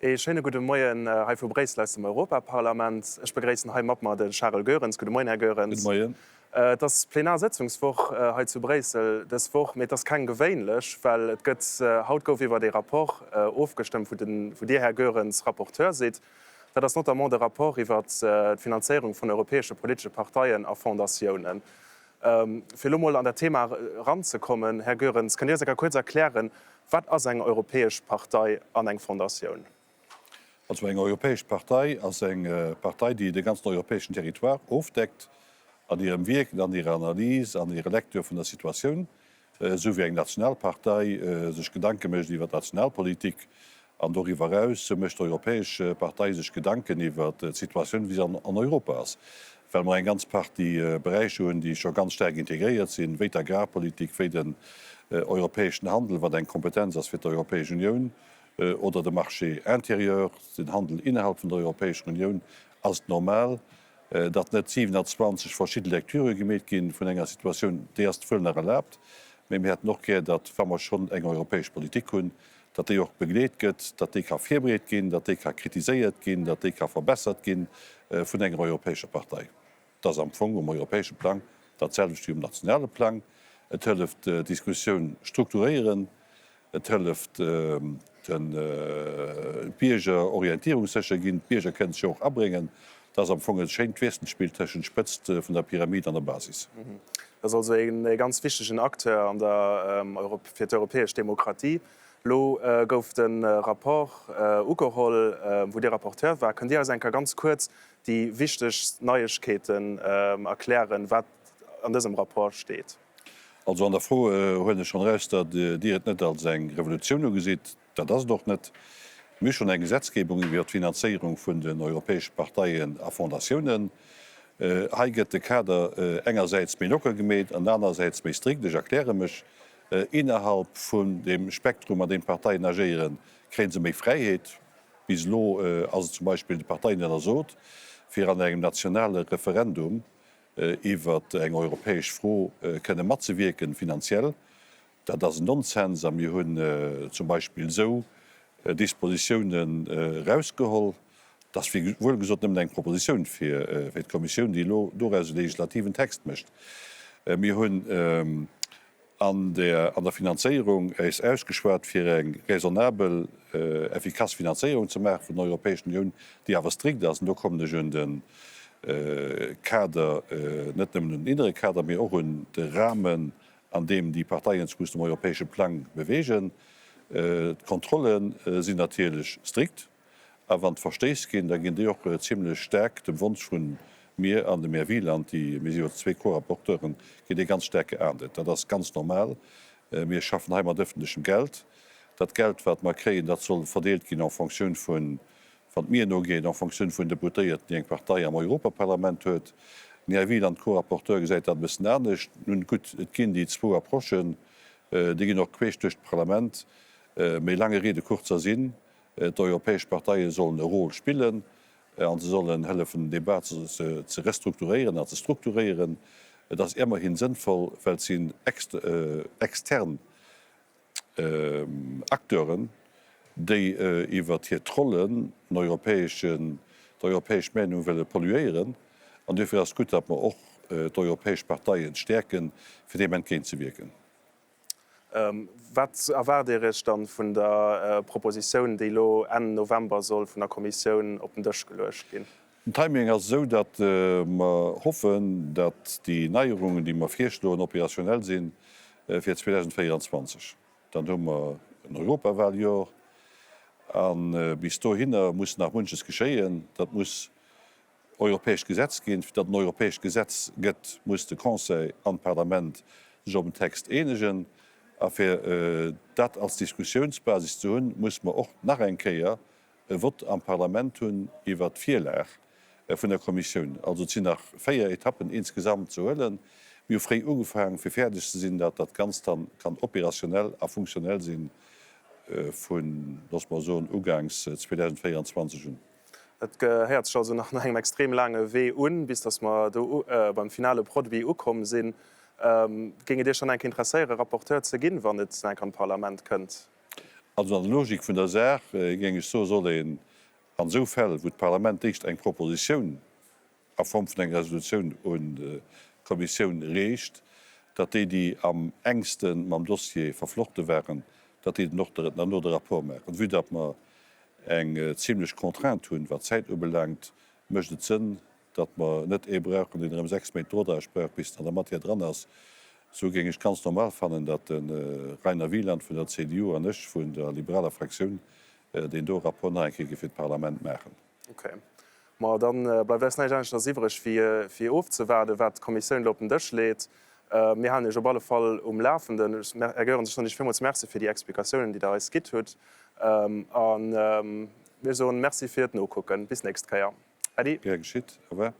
Ee schéine gudde Moien hei vu Bréissel aus dem Europaparlament. Ech begréissen hei mat mer de Charel Goerens. Gudde Moien, Här Goerens. Gudde Moien. Et ass Plenarsëtzungswoch hei zu Bréissel dës Woch, mee et ass keng gewéinlech, well et gëtt, haut gouf iwwert ee Rapport ofgestëmmt, wou den, wou Dir, Här Goerens, Rapporteur sidd. Dat ass notamment de Rapport iwwert d'Finanzéierung vun europäesche politesche Parteien a Fondatiounen. Fir elo mol an dat Thema eranzekommen, Här Goerens, kënnt Dir eis eng Kéier kuerz erklären, wat ass eng europäesch Partei an eng Fondatioun? Also eng europäesch Partei ass eng Partei, déi de ganzen europäeschen Territoire ofdeckt an hirem Wierken, an hirer Analys, an hirer Lecture vun der Situatioun. Esou wéi eng national Partei sech Gedanke mécht iwwer d'Nationalpolitik an doriwwer eraus, esou mécht d'Europäesch Partei sech Gedanken iwwer d'Situatioun, wéi se an Europa ass. Well mer eng ganz Partie Beräicher hunn, déi scho ganz staark integréiert sinn, wéi d'Agrarpolitik, wéi den europäeschen Handel, wat eng Kompetenz ass fir d'Europäesch Unioun, oder de Marché intérieur, den Handel innerhalb vun der Europäescher Unioun, ass et normal, datt net 27 verschidde Lecturë gemeet gi vun enger Situatioun, déi ass wuel nach erlaabt, mä mir hätten och gär, datt, wa mer schonn eng europäesch Politik hunn, datt déi och begleet gëtt, datt déi ka virbereet ginn, datt déi ka kritiséiert ginn, datt déi ka verbessert gi vun enger europäescher Partei. Et ass am Fong um europäesche Plang dat selwecht wéi um nationale Plang. Et hëlleft d'Diskussioun strukturéieren, et hëlleft de Bierger orientierungssécher ginn, d'Bierger kënnen sech jo och abréngen. Et ass am Fong e schéint Wiesselspill tëschent Spëtzt vun der Pyramid an der Basis. Dat ass also ee ganz wichtegen Acteur an der fir d'europäesch Demokratie. Elo gouf de Rapport ugeholl, wou Dir Rapporteur war. Kënnt Dir eis eng Kéier ganz kuerz déi wichtegst Neiegkeeten erklären, wat an dësem Rapport steet? Also an der Fro huelen ech schonn eraus, datt Dir et net als eng Revolutioun ugesitt. Dat ass et och net. Mir hu schonn eng Gesetzgebung iwwer d'Finanzéierung vun den europäesche Parteien a Fondatiounen. Hei gëtt de Kader engersäits méi locker gemeet an anerersäits méi strikt. Ech erkläre mech, Innerhalb vun deem Spektrum, an deem d'Parteien agéieren, kréie se méi Fräiheet. Bis elo ass et zum Beispill de Parteien ënnersot, fir an engem nationale Referendum iwwer eng europäesch Fro kënne matzewierken, finanziell. Dat ass en Nonsens a mir hunn zum Beispill esou Dispositiounen erausgeholl. Dat ass wéi wuel gesot nëmmen eng Propositioun fir d'Kommissioun, déi elo doraus e legislativen Text mécht. Mir hunn an der Finanzéierung äis ausgeschwat, fir eng raisonnabel, effikass Finanzéierung ze maache vun der Europäeschen Unioun, déi awer strikt ass. An do kommen ech un de Kader, net nëmmen un den innere Kader, mee och un de Rahmen, an deem déi Parteien sech mussen um europäesche Plang beweegen. D'Kontrolle sinn natierlech strikt. A wann et Verstéiss ginn, da ginn déi och zimlech staark, dem Wonsch vu mir an dem Här Wieland, déi, mir si jo zwee Co-Rapporteuren, ginn déi ganz staark geahndet. Dat ass ganz normal. Mir schaffen hei mat ëffentlechem Geld. Dat Geld, wat mer kréien, dat soll verdeelt ginn en Fonctioun vun, wann et mir nogeet, en Fonctioun vun Deputéierten, déi eng Partei am Europaparlament huet. Den Här Wieland, Co-Rapporteur, gesäit dat e bëssen anescht. Nun gutt, et ginn déi zwou Approchen, déi ginn och queesch duerch d'Parlament. Mee lange Rede, kurzer Sinn, D'europäesch Parteie sollen e Rôle spillen a se sollen hëllefen, den Debat ze restrukturéieren a ze strukturéieren. Et ass émmerhin sënnvoll, well et sinn extern Acteuren, déi iwwert hir Trollen d'europäesch Meenung wëlle polluéieren. An duerfir ass et gutt, datt mer och d'europäesch Parteien stäerken, fir deem entgéintzewierken. Wat erwaart Dir Iech dann vun der Propositioun, déi elo Enn November soll vun der Kommissioun op den Dësch geluecht ginn? Den Timing ass esou, datt mer hoffen, datt déi Neierungen, déi mer virschloen, opérationnel si fir 2024. Dann hu mer en Europawaljor a bis dohinner muss nach munches geschéien. Dat muss europäescht Gesetz ginn. Fir datt en europäescht Gesetz gëtt, muss de Conseil an d'Parlament sech op en Text eenegen. A fir dat als Diskussiounsbasis ze hunn, muss mer och nach eng Kéier e Vott am Parlament hunn iwwert d'Virlag vun der Kommissioun. Also et sinn nach 4 Etappen insgesamt ze huelen. Mir hu fréi ugefaangen, fir fäerdeg ze sinn, datt dat Ganzt dann kann opérationnel a funktionell sinn vun, loosse mer soen, ugaangs 2024 un. Et héiert sech also nach no engem extrem laange Wee un, bis datt mer do beim finale Produit ukomm sinn. Géing et Iech dann enk interesséieren, Rapporteur ze ginn, wann et enk an d'Parlament kënnt? Also an der Logik vun der Saach, géing ech soen, soll een an esou Fäll, wou d'Parlament d'éischt eng Propositioun a Form vun enger Resolutioun un d'Kommissioun reecht, datt déi, déi am enkste mam Dossier verflochte waren, datt déi dann och derno de Rapport maachen. Vue datt mer eng zimlech Contrainte hunn, wat d'Zäit ubelaangt, mécht et Sënn, datt mer net ee brauchen, deen erëm 6 Méint Rodage brauch, bis en an der Matière dran ass. Esou géing ech ganz normal fannen, datt de Rainer Wieland vun der CDU an ech vun der liberaler Fraktioun deen do Rapport nach eng Kéier géif fir d'Parlament maachen. Ok. Ma da bleift eis näischt aneschters iwwreg, wéi fir ofzewaarden, wat d'Kommissioun elo op den Dësch leet. Mir halen Iech op alle Fall um Lafenden. Här Goerens, ech soen Iech villmools Merci fir déi Explikatiounen, déi Der eis gitt hutt. A mir soen Merci fir d'Nokucken. Bis d'nächst Kéier. Äddi. Gär geschitt. Au revoir.